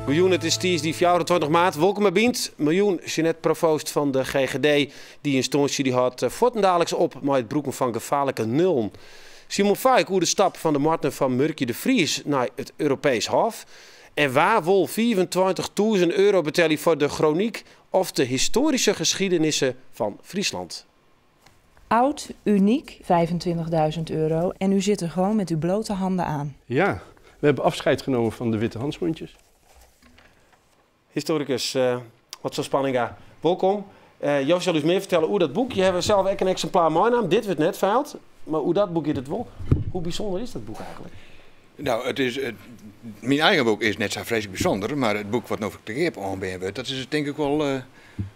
Goejûn, it is tiisdei 24 maart. Wolkom by Bynt. Miljoen Jeanette Provoost fan de GGD. Dy ynstânsje dy hâldt fuortendaliks op mei it brûken fan gefaarlike nullen. Simon Vuyk oer de stap fan de moardner fan Murkje de Vries nei it Europees Hôf. En wa wol 25.000 euro betelje foar de chroniek of de historische geschiedenissen van Friesland? Oud, uniek, 25.000 euro en u zit er gewoon met uw blote handen aan. Ja, we hebben afscheid genomen van de witte handschoentjes. Historicus uh, Hotze Spanninga, wolkom. Uh, Jo sil ús mear fertelle oer dat boek. Je hawwe sels ek in eksimplaar meinaam. Dit wurdt net feild, mar oer dat boek giet it wol. Hoe bysûnder is dat boek eigentlik? Nou, it is, it, myn eigen boek is net sa freeslik bysûnder, mar it boek wat no te keap oanbean wurdt, dat is tink ik wol, uh,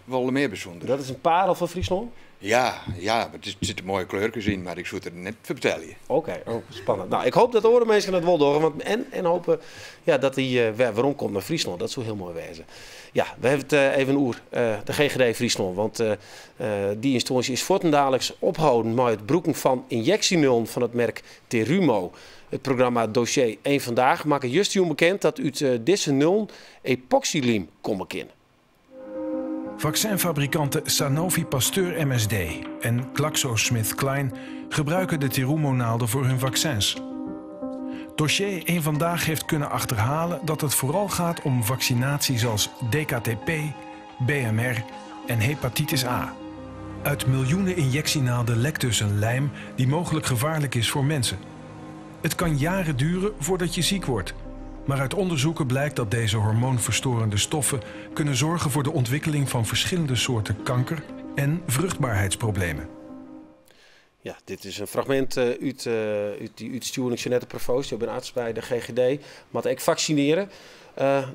wol mear bysûnder. Dat is in parel fan Fryslân? Ja, ja, it sitte moaie kleurkes yn, mar ik soe it der net foar betelje. Oké, oh, spannend. Nou, ik hoop dat oare minsken dat wol dogge, want en, en hope ja, dat hy uh, wer werom komt nei Fryslân. Dat soe hiel moai wêze. Ja, we hawwe it uh, even oer uh, de GGD Fryslân, want dy ynstânsje is fuortendaliks opholden mei it brûken fan ynjeksjenullen fan it merk Terumo. It programma Dossier Eén Vandaag makke justerjûn bekend dat út dizze nullen epoxylym komme kin. Vaksinfabrikanten Sanofi Pasteur MSD en GlaxoSmithKline gebruiken de Terumo-naalden voor hun vaccins. Dossier Eén Vandaag heeft kunnen achterhalen dat het vooral gaat om vaccinaties als DKTP, BMR en hepatitis A. Uit miljoenen injectienaalden lekt dus een lijm die mogelijk gevaarlijk is voor mensen. Het kan jaren duren voordat je ziek wordt. Maar uit onderzoeken blijkt dat deze hormoonverstorende stoffen kunnen zorgen voor de ontwikkeling van verschillende soorten kanker en vruchtbaarheidsproblemen. Ja, dit is in fragmint út, út dy útstjoering. Jeanette Provoost, jo binne arts by de GGD, moat ek faksinearje.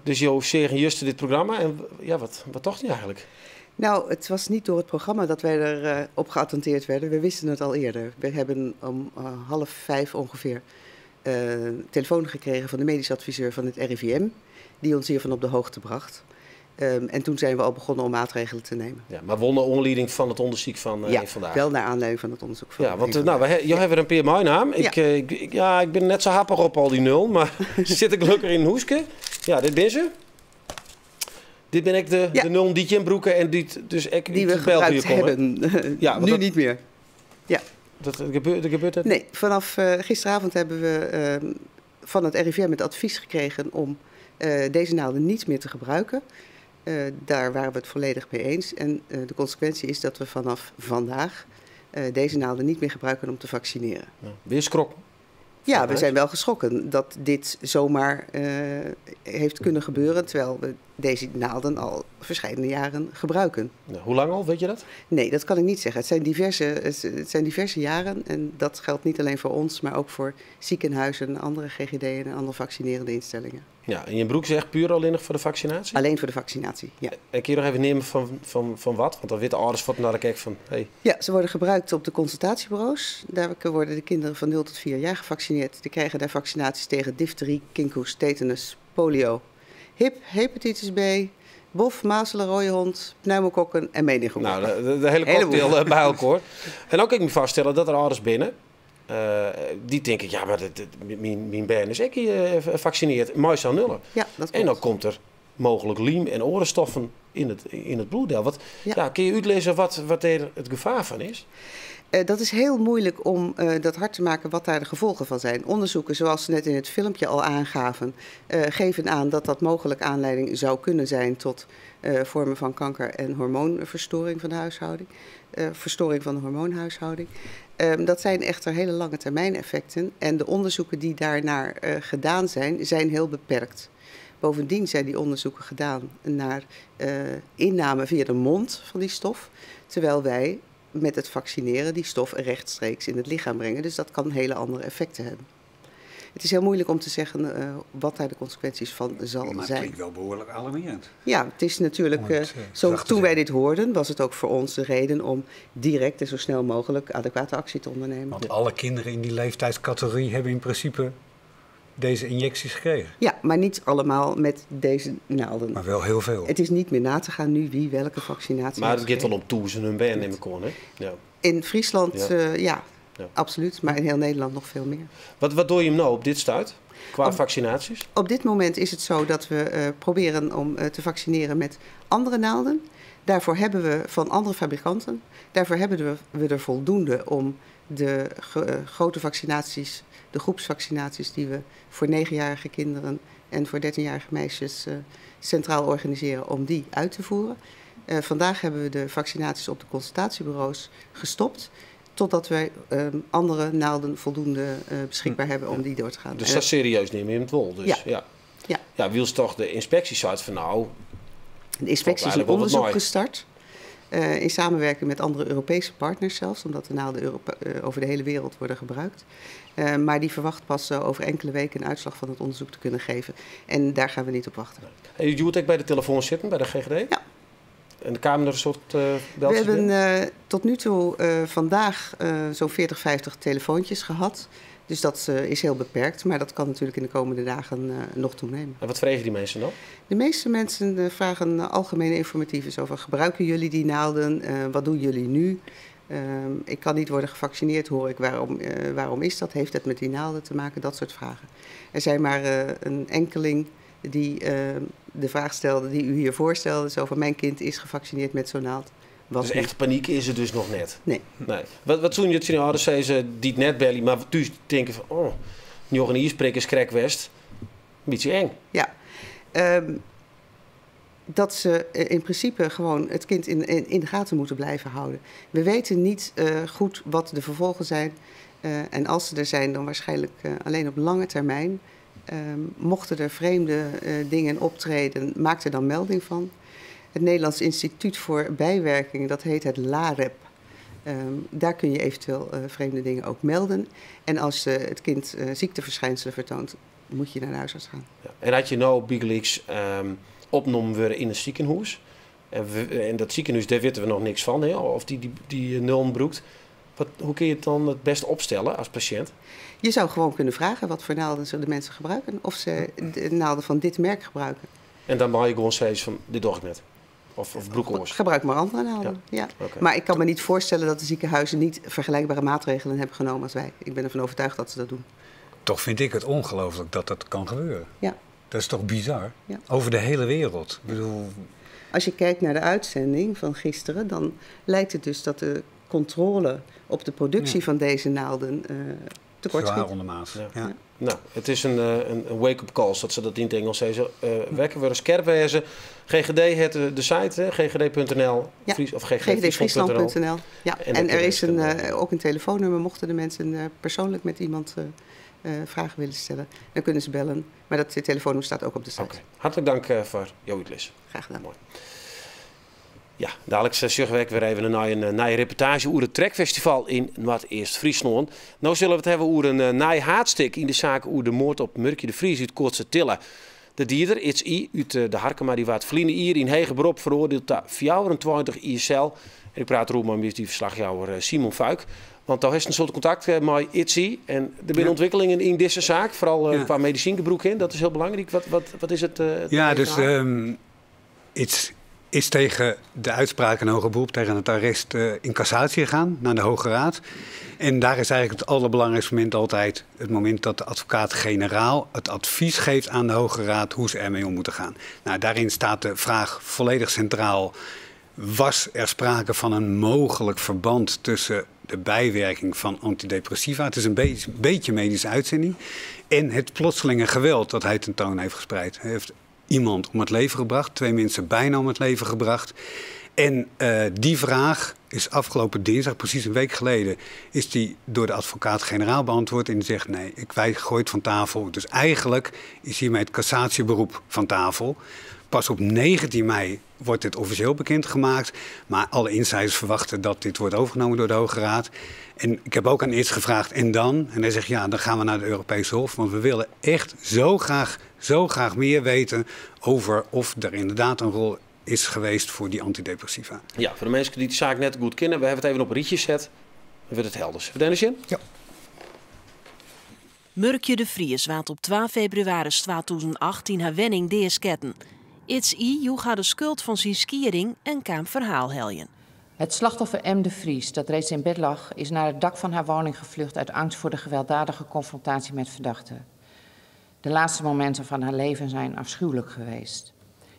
Dus jo seagen juster dit programma en ja, wat, wat tocht je eigentlik? Nou, het was niet door het programma dat wij erop op geattendeerd werden. We wisten het al eerder. We hebben om 4.30 ongeveer telefoon gekregen van de medisch adviseur van het RIVM, die ons hiervan op de hoogte bracht. En toen zijn we al begonnen om maatregelen te nemen. Ja, mar wol nei oanlieding fan it ûndersyk fan Ja, Vandaag. Wel naar aanleiding van het onderzoek van Ja, want Eén nou, Vandaag. we, jo hawwe der in pear meinaam. Ik, ik, ja, ik bin net sa happich op al dy nullen, mar sit ik gelokkich yn in hûske. Ja, dit binne se. Dit binne ek de, de nullen dy't jim brûke en dy't dus ek Die út we België gebruikt komme. hebben. Ja, want Nu dat, niet meer. Ja. Dat gebeurt het? Nee, vanaf gisteravond hebben we van het RIVM het advies gekregen om deze naalden niet meer te gebruiken. Daar waren we het volledig mee eens. En de consequentie is dat we vanaf vandaag deze naalden niet meer gebruiken om te vaccineren. Ja. Weer skrok. Ja, we zijn wel geschrokken dat dit zomaar heeft kunnen gebeuren, terwijl we deze naalden al verscheidene jaren gebruiken. Nou, hoe lang al, weet je dat? Nee, dat kan ik niet zeggen. Het zijn diverse jaren en dat geldt niet alleen voor ons, maar ook voor ziekenhuizen, andere GGD'en en andere vaccinerende instellingen. Ja, en je broek is echt puur alleen voor de vaccinatie? Alleen voor de vaccinatie, ja. En kun je nog even nemen van wat? Want dan witte ouders van naar de kijk van... Hey. Ja, ze worden gebruikt op de consultatiebureaus. Daar worden de kinderen van 0 tot 4 jaar gevaccineerd. Die krijgen daar vaccinaties tegen difterie, kinkhoest, tetanus, polio, HIP, hepatitis B, bof, mazelen, rode hond, pneumokokken en meningokokken. Nou, de hele cocktail bij elkaar. En ook kan ik me vaststellen dat er ouders binnen, die denken, ja, maar mijn bern is ook gevaccineerd, maar is nullen. Ja, dat En dan klopt. komt er mogelijk liem en orenstoffen in het bloeddeel. Wat, ja. Ja. kun je uitlezen wat er het gevaar van is? Dat is heel moeilijk om dat hard te maken wat daar de gevolgen van zijn. Onderzoeken, zoals ze net in het filmpje al aangaven, geven aan dat dat mogelijk aanleiding zou kunnen zijn tot vormen van kanker en hormoonverstoring van de huishouding. Verstoring van de hormoonhuishouding. Dat zijn echter hele lange termijn effecten en de onderzoeken die daarnaar gedaan zijn, zijn heel beperkt. Bovendien zijn die onderzoeken gedaan naar inname via de mond van die stof, terwijl wij met het vaccineren die stof rechtstreeks in het lichaam brengen. Dus dat kan hele andere effecten hebben. Het is heel moeilijk om te zeggen wat daar de consequenties van zal Maar het zijn. klinkt wel behoorlijk alarmerend. Ja, het is natuurlijk, Om het, zo, zacht te toen wij zeggen. dit hoorden, was het ook voor ons de reden om direct en zo snel mogelijk adequate actie te ondernemen. Want alle kinderen in die leeftijdscategorie hebben in principe deze injecties gekregen. Ja, maar niet allemaal met deze naalden. Maar wel heel veel. Het is niet meer na te gaan nu wie welke vaccinatie Maar heeft het gaat gekregen. al om tûzenen bern, neem ik oan, hè? Ja. In Friesland, ja, Ja. absoluut. Maar in heel Nederland nog veel meer. Wat doe je hem nou op dit stuit? Qua vaccinaties? Op dit moment is het zo dat we proberen om te vaccineren met andere naalden. Daarvoor hebben we van andere fabrikanten. Daarvoor hebben we er voldoende om de grote vaccinaties, de groepsvaccinaties die we voor 9-jarige kinderen en voor 13-jarige meisjes centraal organiseren, om die uit te voeren. Vandaag hebben we de vaccinaties op de consultatiebureaus gestopt, totdat wij andere naalden voldoende beschikbaar hebben om die door te gaan. Dus dat is serieus niet meer in het wol. Dus, Ja. ja. Ja. Ja, wiels toch de inspectie zei van nou... De inspectie is Valt een eigenlijk wel wat onderzoek mooi. gestart. In samenwerking met andere Europese partners zelfs, omdat de naalden over de hele wereld worden gebruikt. Maar die verwacht pas over enkele weken een uitslag van het onderzoek te kunnen geven. En daar gaan we niet op wachten. En je moet ook bij de telefoon zitten, bij de GGD? Ja. En de kamer er een soort We beltjes hebben, binnen? tot nu toe vandaag zo'n 40, 50 telefoontjes gehad. Dus dat is heel beperkt, maar dat kan natuurlijk in de komende dagen nog toenemen. En wat vragen die mensen dan? De meeste mensen vragen algemene informatieve. Zo van, gebruiken jullie die naalden? Wat doen jullie nu? Ik kan niet worden gevaccineerd, hoor ik. Waarom is dat? Heeft het met die naalden te maken? Dat soort vragen. Er zijn maar een enkeling die de vraag stelde die u hier voorstelde. Zo van, mijn kind is gevaccineerd met zo'n naald. Wat Dus nu? echt paniek is er dus nog net? Nee. Nee. Wat doen je het ouders zeiden ze die het net bellen, maar thuis denken van, oh, nog een ierspreek is krek west. Een beetje eng. Ja. Dat ze in principe gewoon het kind in de gaten moeten blijven houden. We weten niet goed wat de vervolgen zijn. En als ze er zijn, dan waarschijnlijk alleen op lange termijn. Mochten er vreemde dingen optreden, maak er dan melding van. Het Nederlands Instituut voor Bijwerkingen, dat heet het LAREP. Daar kun je eventueel vreemde dingen ook melden. En als het kind ziekteverschijnselen vertoont, moet je naar de huisarts gaan. Ja. En had je nou bygelyks opgenomen worden in een ziekenhuis? En dat ziekenhuis, daar weten we nog niks van, hè? Of die nullen broekt. Hoe kun je het dan het best opstellen als patiënt? Je zou gewoon kunnen vragen wat voor naalden ze de mensen gebruiken. Of ze de naalden van dit merk gebruiken. En dan mag je gewoon zeggen van, dit doe ik net. Of broekoors. Gebruik maar andere naalden, ja. Ja. Oké. Maar ik kan me niet voorstellen dat de ziekenhuizen niet vergelijkbare maatregelen hebben genomen als wij. Ik ben ervan overtuigd dat ze dat doen. Toch vind ik het ongelooflijk dat dat kan gebeuren. Ja. Dat is toch bizar? Ja. Over de hele wereld. Ik bedoel... Als je kijkt naar de uitzending van gisteren, dan lijkt het dus dat de controle op de productie van deze naalden tekort Zwaar schiet. ondermaats. Ja. Ja. Nou, het is een wake-up call, zoals ze dat in het Engels zeggen. Wekken we eens scherp wezen. GGD, het, de site, hè? G G D punt N L, Ja. Fries, of G G D G G D Friesland punt N L. Friesland punt N L. Ja, En en dan er kunnen is ze het, ook een telefoonnummer, mochten de mensen persoonlijk met iemand vragen willen stellen. Dan kunnen ze bellen. Maar dat telefoonnummer staat ook op de site. Oké. Hartelijk dank voor jouw uitleg. Graag gedaan. Mooi. Ja, dadelijk zorgen we weer even naar een nieuwe reportage over het Trekfestival in Noordoost-Friesland. Nou zullen we het hebben over een nieuw haatstuk in de zaak over de moord op Murkje de Vries uit Koatstertille. De dierder, It's I, uit de Harkema, die waard verliezen hier in Hege Berop veroordeeld tot 24 jaar cel. En ik praat erover met die verslagjouwer Simon Vuyk. Want daar is een soort contact met Itzy. En er zijn ontwikkelingen in deze zaak, vooral qua medicijngebruik in. Dat is heel belangrijk. Wat is het Ja, dus, verhaal? Iets is tegen de uitspraak in hoger beroep, tegen het arrest in cassatie gegaan naar de Hoge Raad. En daar is eigenlijk het allerbelangrijkste moment altijd het moment dat de advocaat-generaal het advies geeft aan de Hoge Raad hoe ze ermee om moeten gaan. Daarin staat de vraag volledig centraal. Was er sprake van een mogelijk verband tussen de bijwerking van antidepressiva? Het is een beetje medische uitzending. En het plotselinge geweld dat hij tentoon heeft gespreid. Hij heeft iemand om het leven gebracht, 2 mensen bijna om het leven gebracht. En die vraag is afgelopen dinsdag, precies een week geleden, is die door de advocaat-generaal beantwoord. En die zegt nee, wij gooien het van tafel. Dus eigenlijk is hiermee het cassatieberoep van tafel. Pas op 19 mei wordt dit officieel bekendgemaakt. Maar alle insiders verwachten dat dit wordt overgenomen door de Hoge Raad. En ik heb ook aan Ids gevraagd, en dan? En hij zegt, ja, dan gaan we naar de Europese Hof. Want we willen echt zo graag meer weten over of er inderdaad een rol is geweest voor die antidepressiva. Ja, voor de mensen die de zaak net goed kennen, we hebben het even op een rietje gezet. Dan wordt het helder. Vertel eens in? Ja. Murkje de Vries waard op 2 febrewaris 2008 yn har wenning deasketten. Ids I joech har de skuld fan syn skieding en kaam ferhaal heljen. Het slachtoffer M. de Vries, dat reeds in bed lag, is naar het dak van haar woning gevlucht uit angst voor de gewelddadige confrontatie met verdachte. De laatste momenten van haar leven zijn afschuwelijk geweest.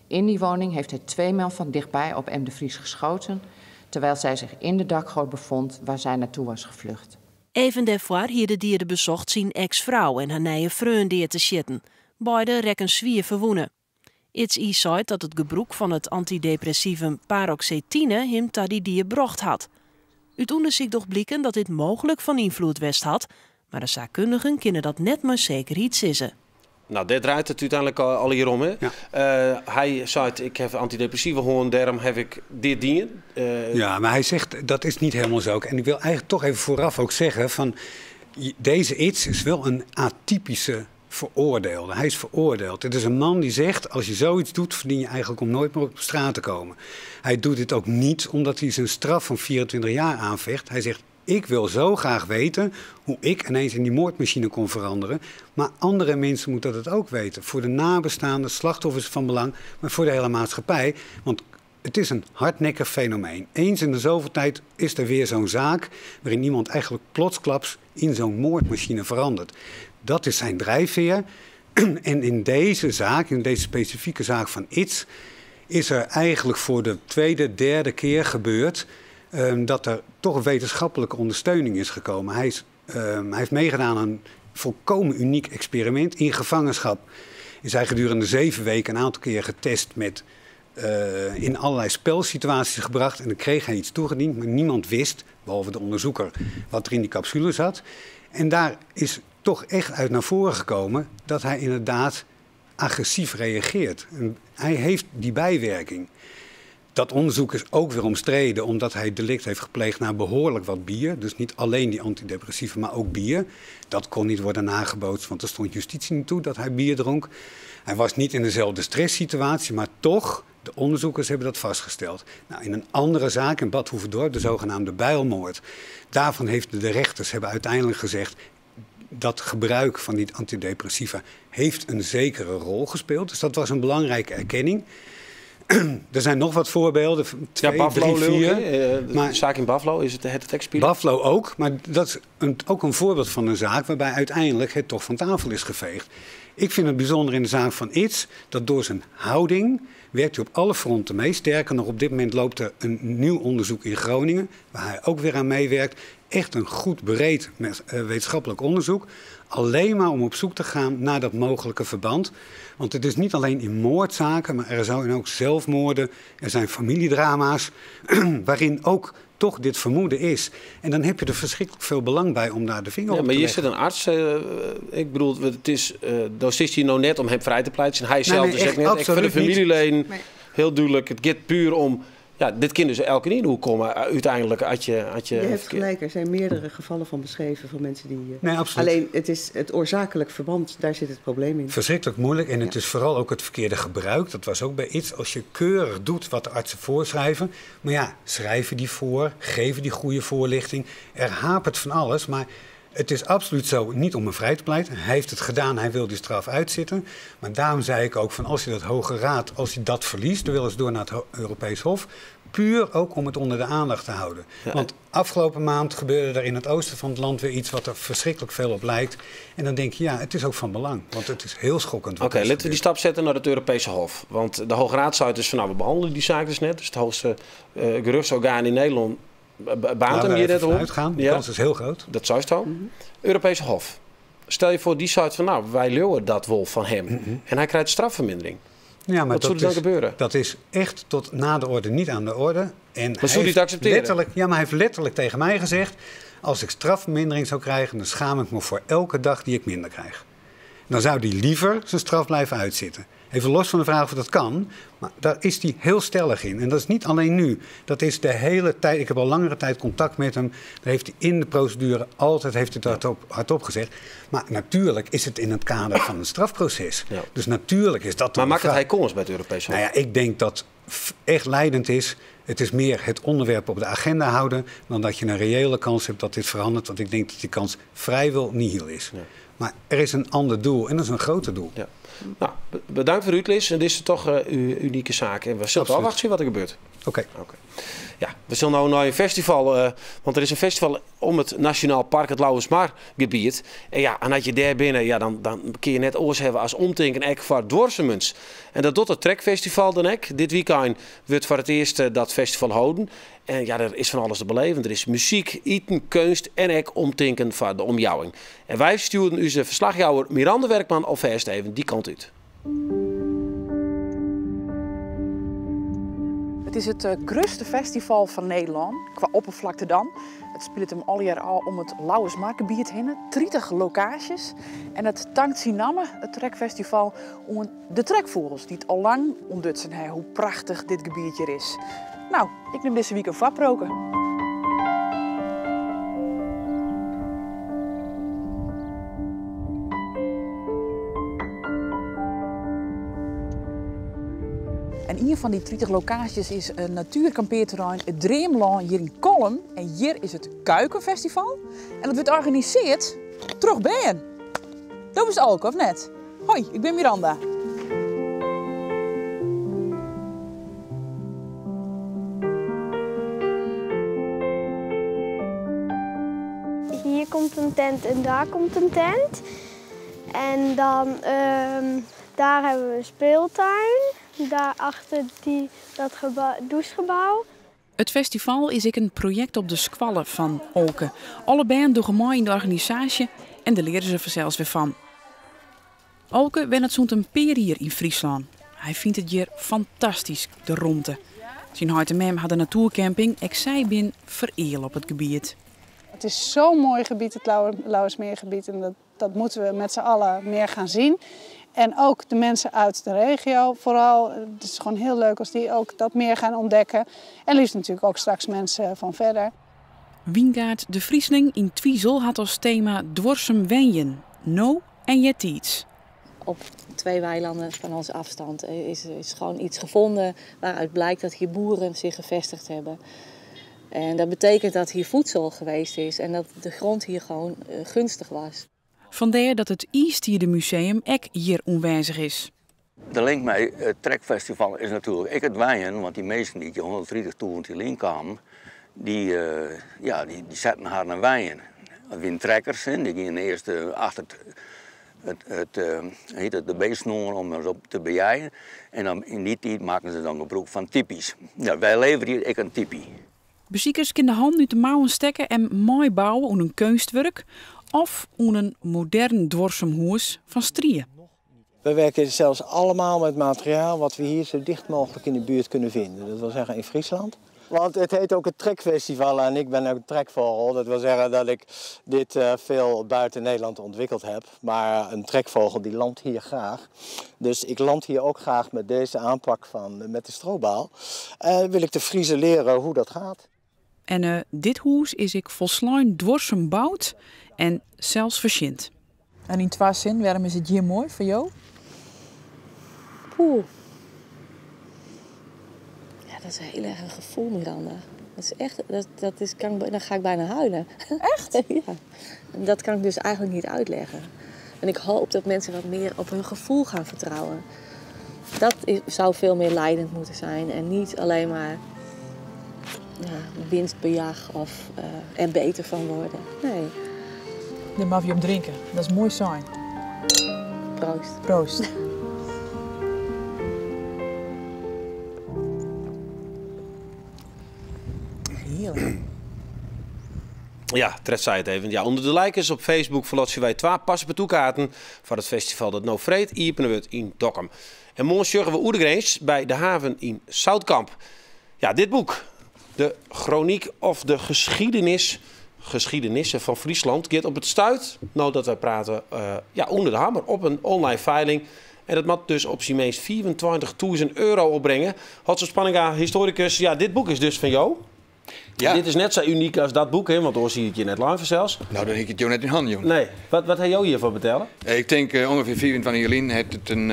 In die woning heeft hij tweemaal van dichtbij op M. de Vries geschoten, terwijl zij zich in de dakgoot bevond waar zij naartoe was gevlucht. Even dêrfoar hie de dieder besocht syn eks-frou en har nije freon dea te sjitten. Beide rekken swier ferwûne. Ids I seit dat it gebrûk fan it antydepressivum paroxetine him ta dy die brocht hat. Ut ûndersyk docht bliken dat dit mooglik fan ynfloed west hat, mar de saakkundigen kinne dat net mei sekerheid sizze. No, dêr draait it úteinlik allegear om. Hè? Ja. Hy seit, ik haw antydepressiva hân, dêrom haw ik dit dien. Ja, maar hij zegt, dat is niet helemaal zo. En ik wil eigenlijk toch even vooraf ook zeggen van, deze Ids is wel een atypische veroordeelde. Hij is veroordeeld. Het is een man die zegt, als je zoiets doet, verdien je eigenlijk om nooit meer op straat te komen. Hij doet dit ook niet omdat hij zijn straf van 24 jaar aanvecht. Hij zegt, ik wil zo graag weten hoe ik ineens in die moordmachine kon veranderen. Maar andere mensen moeten dat ook weten. Voor de nabestaanden, slachtoffers van belang, maar voor de hele maatschappij. Want het is een hardnekkig fenomeen. Eens in de zoveel tijd is er weer zo'n zaak waarin iemand eigenlijk plotsklaps in zo'n moordmachine verandert. Dat is zijn drijfveer. En in deze zaak, in deze specifieke zaak van Ids, is er eigenlijk voor de tweede, derde keer gebeurd dat er toch een wetenschappelijke ondersteuning is gekomen. Hij heeft meegedaan aan een volkomen uniek experiment. In gevangenschap is hij gedurende 7 weken een aantal keer getest met, in allerlei spelsituaties gebracht. En dan kreeg hij iets toegediend, maar niemand wist, behalve de onderzoeker, wat er in die capsule zat. En daar is toch echt uit naar voren gekomen dat hij inderdaad agressief reageert. En hij heeft die bijwerking. Dat onderzoek is ook weer omstreden omdat hij delict heeft gepleegd na behoorlijk wat bier. Dus niet alleen die antidepressiva, maar ook bier. Dat kon niet worden nagebootst, want er stond justitie niet toe dat hij bier dronk. Hij was niet in dezelfde stresssituatie, maar toch, de onderzoekers hebben dat vastgesteld. Nou, in een andere zaak in Badhoevedorp, de zogenaamde bijlmoord, daarvan heeft de rechters hebben uiteindelijk gezegd dat gebruik van die antidepressiva heeft een zekere rol gespeeld. Dus dat was een belangrijke erkenning. Er zijn nog wat voorbeelden. 2, ja, Buffalo, 3, 4. De maar zaak in Buffalo, is het tekstspelen? Buffalo ook, maar dat is ook een voorbeeld van een zaak waarbij uiteindelijk het toch van tafel is geveegd. Ik vind het bijzonder in de zaak van Ids dat door zijn houding werkt hij op alle fronten mee. Sterker nog, op dit moment loopt er een nieuw onderzoek in Groningen, waar hij ook weer aan meewerkt. Echt een goed breed wetenschappelijk onderzoek. Alleen maar om op zoek te gaan naar dat mogelijke verband. Want het is niet alleen in moordzaken, maar er zijn ook zelfmoorden. Er zijn familiedrama's waarin ook toch dit vermoeden is. En dan heb je er verschrikkelijk veel belang bij om daar de vinger op te maar hier leggen. zit een arts. Ik bedoel, het is, dan zit hij nou net om hem vrij te pleiten. En hij zelf Nee, zegt echt net, ik vind de absoluut niet. familieleden Nee. heel duidelijk. Het gaat puur om... Ja, dit kind dus elke in hoe komen uiteindelijk had je, had je Je hebt gelijk, er zijn meerdere gevallen van beschreven van mensen die... Nee, absoluut. Alleen het is het oorzakelijk verband, daar zit het probleem in. Verschrikkelijk moeilijk en het is vooral ook het verkeerde gebruik. Dat was ook bij iets. Als je keurig doet wat de artsen voorschrijven. Maar ja, schrijven die voor, geven die goede voorlichting. Er hapert van alles, maar het is absoluut zo, niet om hem vrij te pleiten. Hij heeft het gedaan, hij wil die straf uitzitten. Maar daarom zei ik ook van als je dat Hoge Raad, als je dat verliest, dan willen ze door naar het Europees Hof. Puur ook om het onder de aandacht te houden. Ja. Want afgelopen maand gebeurde er in het oosten van het land weer iets wat er verschrikkelijk veel op lijkt. En dan denk je, ja, het is ook van belang. Want het is heel schokkend. Oké, laten we die stap zetten naar het Europese Hof. Want de Hoge Raad zei dus van, nou, we behandelen die zaak dus net. Dus het hoogste gerechtsorgaan in Nederland baant hem hier net op. Uitgaan. De kans is heel groot. Dat zou het al. Mm-hmm. Europese Hof. Stel je voor, die zei van, nou, wij leeuwen dat wolf van hem. Mm-hmm. En hij krijgt strafvermindering. Ja, maar wat zou er dan gebeuren? Dat is echt tot na de orde niet aan de orde. En maar zou hij het accepteren? Letterlijk, ja, maar hij heeft letterlijk tegen mij gezegd... als ik strafvermindering zou krijgen, dan schaam ik me voor elke dag die ik minder krijg. Dan zou hij liever zijn straf blijven uitzitten. Even los van de vraag of dat kan, maar daar is hij heel stellig in. En dat is niet alleen nu. Dat is de hele tijd. Ik heb al langere tijd contact met hem. Daar heeft hij in de procedure altijd heeft hij het hardop gezegd. Maar natuurlijk is het in het kader van een strafproces. Ja. Dus natuurlijk is dat. Maar maakt het hij komst bij het Europese Hof? Nou ja, ik denk dat echt leidend is. Het is meer het onderwerp op de agenda houden dan dat je een reële kans hebt dat dit verandert. Want ik denk dat die kans vrijwel nihil is. Ja. Maar er is een ander doel en dat is een groter doel. Ja. Nou, bedankt voor uw uitleg. En dit is toch een unieke zaak. En we zullen afwachten wat er gebeurt. Oké. Okay. Ja, we zullen nou naar een festival, want er is een festival om het Nationaal Park het Lauwersmeergebied. En ja, en als je daar binnen, ja, dan kun je net oors hebben als omtinken ek voor duurzaamheid. En dat doet het Trekfestival dan ek. Dit weekend wordt voor het eerst dat festival houden. En ja, er is van alles te beleven. Er is muziek, eten, kunst en ek omtinken voor de omjouwing. En wij stuurden onze verslagjouwer Miranda Werkman alvast even die kant uit. Het is het grootste festival van Nederland, qua oppervlakte dan. Het speelt hem al jaar al om het Lauwersmeergebied heen, 30 locaties. En het tankt zijn naam, het Trekfestival, om de trekvogels die het al lang ontdutsen hebben hoe prachtig dit gebied hier is. Nou, ik neem deze week een vaproken. En een van die 30 locaties is een natuurkampeerterrein, het Dreamland hier in Kollum. En hier is het Kuikenfestival. En dat wordt georganiseerd door Ben. Dat is ook, of net? Hoi, ik ben Miranda. Hier komt een tent en daar komt een tent. En dan daar hebben we een speeltuin. Daar achter dat douchegebouw. Het festival is ik een project op de squallen van Olke. Alle band doen mooi in de organisatie en daar leren ze vanzelfs weer van. Olke wennet zo'n een peer hier in Friesland. Hij vindt het hier fantastisch, de ronde. Zijn hart en mem hadden natuurcamping. Ik zei bin vereel op het gebied. Het is zo'n mooi gebied, het Lauwersmeergebied. En dat moeten we met z'n allen meer gaan zien. En ook de mensen uit de regio vooral. Het is gewoon heel leuk als die ook dat meer gaan ontdekken. En liefst natuurlijk ook straks mensen van verder. Wiengaard de Friesling in Twizel had als thema Dworsum Wenjen. No en jet iets. Op 2 weilanden van onze afstand is gewoon iets gevonden waaruit blijkt dat hier boeren zich gevestigd hebben. En dat betekent dat hier voedsel geweest is en dat de grond hier gewoon gunstig was. Vandaar dat het Iestiedenmuseum ook hier onwijzig is. De link met het Trekfestival is natuurlijk ik het wijen, want die meesten die 130 toen die link kwamen, die zetten haar naar wijen. Dat waren trekkers, hè, die gingen eerst achter de beestnoor om ze op te bejagen. En dan in die tijd maken ze dan gebruik van typies. Ja, wij leveren hier ik een typie. Beziekers kunnen de hand uit de mouwen stekken en mooi bouwen om een kunstwerk of om een modern dworsumhoes van strieën. We werken zelfs allemaal met materiaal wat we hier zo dicht mogelijk in de buurt kunnen vinden. Dat wil zeggen in Friesland. Want het heet ook het Trekfestival en ik ben ook een trekvogel. Dat wil zeggen dat ik dit veel buiten Nederland ontwikkeld heb. Maar een trekvogel die landt hier graag. Dus ik land hier ook graag met deze aanpak met de strobaal. Wil ik de Friezen leren hoe dat gaat. En dit hoes is ik volsluin dworsum bouwd en zelfs verschint. En in twee zin, waarom is het hier mooi voor jou? Poeh. Ja, dat is heel erg een gevoel, Miranda. Dat is echt, dan ga ik bijna huilen. Echt? Ja. En dat kan ik dus eigenlijk niet uitleggen. En ik hoop dat mensen wat meer op hun gevoel gaan vertrouwen. Dat zou veel meer leidend moeten zijn en niet alleen maar ja, winstbejag of er beter van worden. Nee. Daar mag je om drinken. Dat is mooi zijn. Proost. Proost. Heerlijk. Ja, Tret zei het even. Ja, onder de likers op Facebook verlossen wij 2 paspartoutkaarten voor het festival dat nou vreed iepenen wordt in Dokkum. En morgen zorgen we Oerdegrens bij de haven in Zoutkamp. Ja, dit boek, de chroniek of de geschiedenissen van Friesland, gaat op het stuit, nou dat wij praten, onder de hamer op een online veiling. En dat moet dus op zijn meest 24.000 euro opbrengen. Hotse Spanninga, historicus, ja, dit boek is dus van jou. Ja. Dit is net zo uniek als dat boek, hè? Want daar zie ik je net live zelfs. Nou, dan heb ik het jou net in handen, jongen. Nee. Wat heb jou hiervoor vertellen? Ik denk ongeveer 24 jaar heeft het een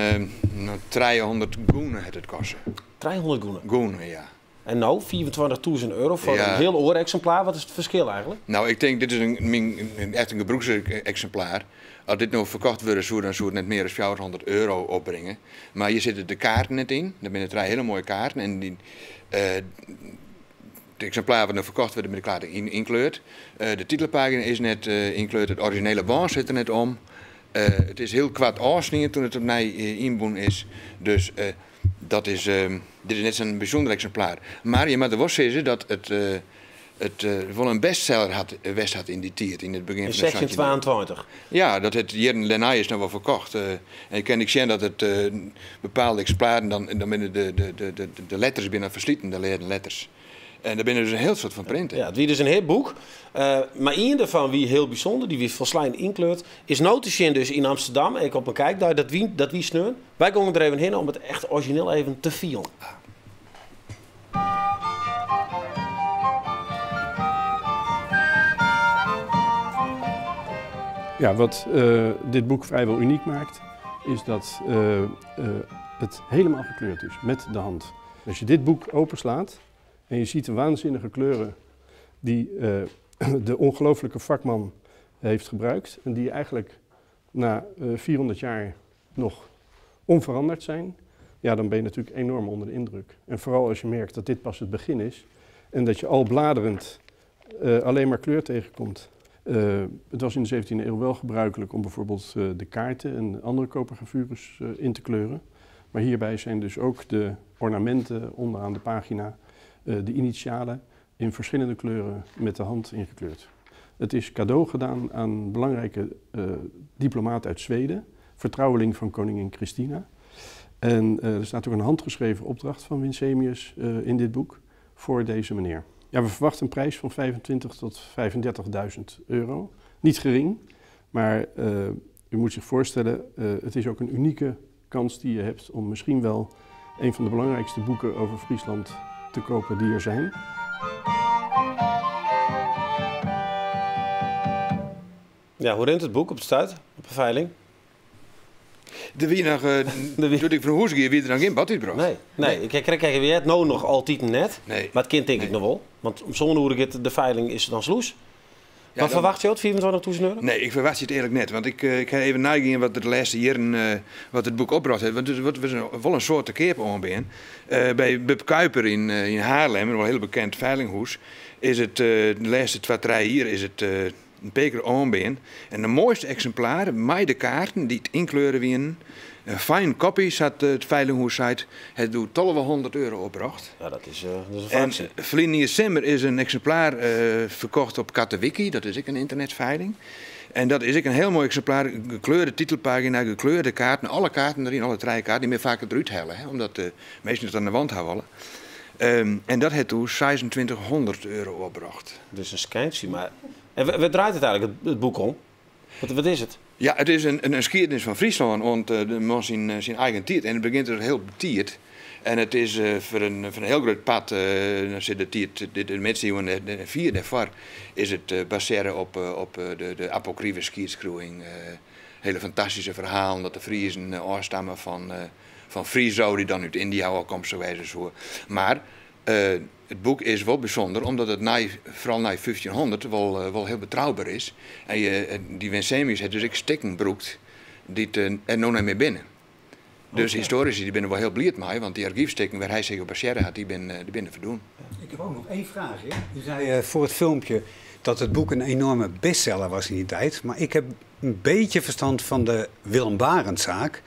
300 goenen het kosten. 300 goenen? Goenen, ja. En no, 25.000 euro foar in hiel oar eksimplaar. Wat is it ferskil eigentlik? No, ik tink, dit is in, myn, echt in gebrûkseksimplaar. As dit no ferkocht wurde soe, dan soe it net mear as 400 euro opbringe. Mar hjir sitte de kaarten net yn. Der binne trije hiele moaie kaarten. En dy, it eksimplaar wat no ferkocht wurdt, binne de kaarten ynkleurd. De titelpagina is net ynkleurd, it orizjinele bân sit der net om. It is hiel koart ôfsnien toen it opnij ynbûn is. Dus dat is, dit is net sa'n bysûnder eksimplaar. Mar je moatte wol sizze dat it, it wol in bestseller hat, west hat yn dy tiid, yn it begjin fan de santjinde iuw. Yn 1622? Ja, dat het jierren dêrnei is noch wol ferkocht. En je kinne ek sjen dat it bepaalde eksimplaren, dan, dan binne de, de, de, de, de letters binne fersliten, de leaden letters. En der binne dus in hiel soad fan printe. Ja, it wie dus in hiel boek. Mar ien derfan wie hiel bysûnder, dy wie folslein ynkleurd. Is no te sjen dus yn Amsterdam, ek op in kijkdei, dat wie, dat wie sneon. Wy gongen der even hinne om it echt orizjineel even te fielen. Ja, wat dit boek vrijwel uniek maakt, is dat het helemaal gekleurd is met de hand. Als je dit boek openslaat en je ziet de waanzinnige kleuren die de ongelooflijke vakman heeft gebruikt en die eigenlijk na 400 jaar nog onveranderd zijn, ja, dan ben je natuurlijk enorm onder de indruk. En vooral als je merkt dat dit pas het begin is en dat je al bladerend alleen maar kleur tegenkomt. Het was in de 17e eeuw wel gebruikelijk om bijvoorbeeld de kaarten en andere kopergravures in te kleuren. Maar hierbij zijn dus ook de ornamenten onderaan de pagina, de initialen, in verschillende kleuren met de hand ingekleurd. Het is cadeau gedaan aan een belangrijke diplomaat uit Zweden, vertrouweling van koningin Christina. En er staat ook een handgeschreven opdracht van Winsemius in dit boek voor deze meneer. Ja, we verwachten een prijs van 25 tot 35.000 euro. Niet gering, maar u moet zich voorstellen, het is ook een unieke kans die je hebt om misschien wel een van de belangrijkste boeken over Friesland te kopen die er zijn. Ja, hoe rint it boek op it stuit, op de feiling? Der wie noch, doe't ik fan hûs gie, wie der noch gjin bod útbrocht. Nee, nee. Ik krek krek wie it no noch altiten net. Nee. Mar it kin tink ik noch wol. Want om sân oere giet de feiling is dan slûs. Ja, Wat dan ferwachtsje jo, 25.000 euro? Nee, ik ferwachtsje it earlik net. Want ik, ik ha even neigien wat der de lêste jierren wat it boek opbrocht hat. Want it wurdt wol in soad te keap oanbean. By Bubb Kuyper yn, yn Haarlem, wol in hiel bekend feilinghûs, is it de lêste twa, trije jier is it in pear kear oanbean. En de moaiste eksimplaar mei de kaarten dy't ynkleure wienen, in fine copy, sa't it feilinghûs seit, hat doe 1200 euro opbrocht. Ja, dat is, dat is in fractie. En ferline jier simmer is in eksimplaar ferkocht op Catawiki, dat is ek in ynternetfeiling. En dat is ek in hiel moai eksimplaar, gekleurde titelpagina, gekleurde kaarten, alle kaarten deryn, alle trije kaarten, dy binne faak derút helle, hè, omdat de minsken it oan de wand ha wolle. En dat hat doe 2600 euro opbrocht. Dus in skyntsje, mar en wêr draait it eigentlik, it boek om? Wat is it? Ja, it is in skiednis fan Fryslân oant de man syn eigen tiid. En it begjint dus hiel betiid. En it is foar in hiel grut part, dan sit de tiid, de midsiuwen en fier dêrfoar, is it basearre op de apokrive skiedskriuwing. Hele fantastyske ferhalen dat de Friezen ôfstamme fan Friso, dy't dan út Yndia ôfkomstich wêze soe. Mar it boek is wol bysûnder omdat it nei, foaral nei 1500 wol, wol hiel betrouber is. En je, dy Winsemius hat dus ek stikken brûkt dy't er no net mear binne. Dus histoarisy dy binne der wol hiel bliid mei, want dy argyfstikken wêr hy sich op basearre hat, dy binne, dy binne ferdwûn. Ik heb ook nog één vraag. U zei voor het filmpje dat het boek een enorme bestseller was in die tijd. Maar ik heb een beetje verstand van de Willem Barentsz-zaak.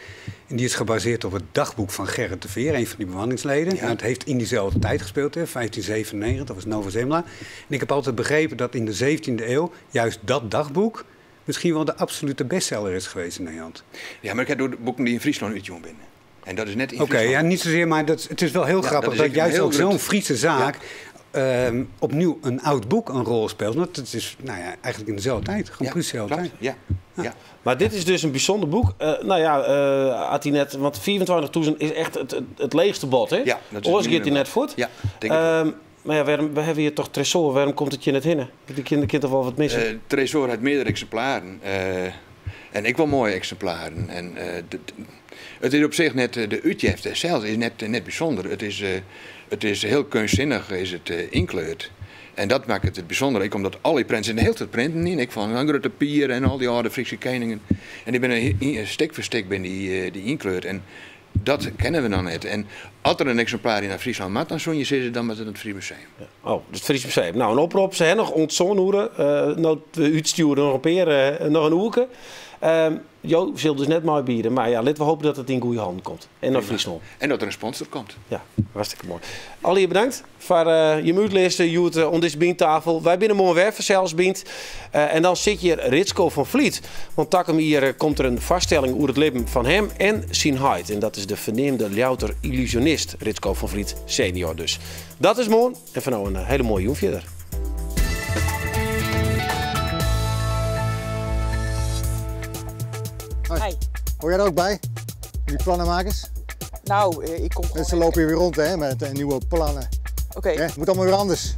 En die is gebaseerd op het dagboek van Gerrit de Veer, een van die bemanningsleden. En het heeft in diezelfde tijd gespeeld, hè, 1597, dat was Nova Zembla. En ik heb altijd begrepen dat in de 17e eeuw juist dat dagboek misschien wel de absolute bestseller is geweest in Nederland. Ja, mar ik ha it oer de boeken dy't yn Fryslân útjûn binne. En dat is net yn Oké, Fryslân. ja, niet zozeer, maar het is wel heel Ja, grappig dat is dat ek een juist heel ook zo'n grut Friese zaak opnieuw een oud boek een rol speelt. Want het is, nou ja, eigenlijk in dezelfde tijd, gewoon precies dezelfde tijd. Ja. Mar dit is dus in bysûnder boek. No ja, had hy net, want 25.000 is echt it leechste bod, hè? Ja, dat is Oars het giet hy minimum. net fuort. Ja, tink ik. Mar ja, wêrom, we hawwe hjir toch Tresoar, wêrom komt it hjir net hinne? Der kin toch wol wat misse? Tresoar hat meardere eksimplaren. En ek wol moaie eksimplaren. En it is op sich net, de útjefte sels is net bysûnder. It is It is hiel keunstsinnich is it ynkleurd. En dat makket it bysûnder, ek omdat al dy printen, der sitte in hiel soad printen yn, ek fan Grutte Pier en al dy âlde Fryske keningen. En dy binne stik foar stik binne dy ynkleurd. En dat kenne we noch net. En as der in eksimplaar yn Fryslân moat, dan soene je sizze, dan moat it yn it Fries Museum. Ja. Oh, dus it Fries Museum. Nou, in oprop, se ha noch oant sân oere, no't we útstjoere noch in pear, noch in oerke. Jo sille dus net meibiede, mar ja, litte we hoopje dat it yn goede hannen komt. En nei Fryslân. En dat der in sponsor komt. Ja, hartstikke moai. Allegear bedankt foar jim útlis hjoed oan dizze Bynt-tafel. Wy binne moarn wer fansels Bynt. En dan sit hjir Ritsko van Vliet. Want takom jier komt der in foarstelling oer it libben fan him en syn heit. En dat is de ferneamde Ljouwerter yllusionist Ritsko van Vliet senior dus. Dat is moarn en foar no in hiele moaie jûn fierder. Hoi. Hoor jij er ook bij? Die plannenmakers? Nou, ik kom gewoon Mensen lopen hier weer rond hè, met nieuwe plannen. Oké. Het moet allemaal weer anders.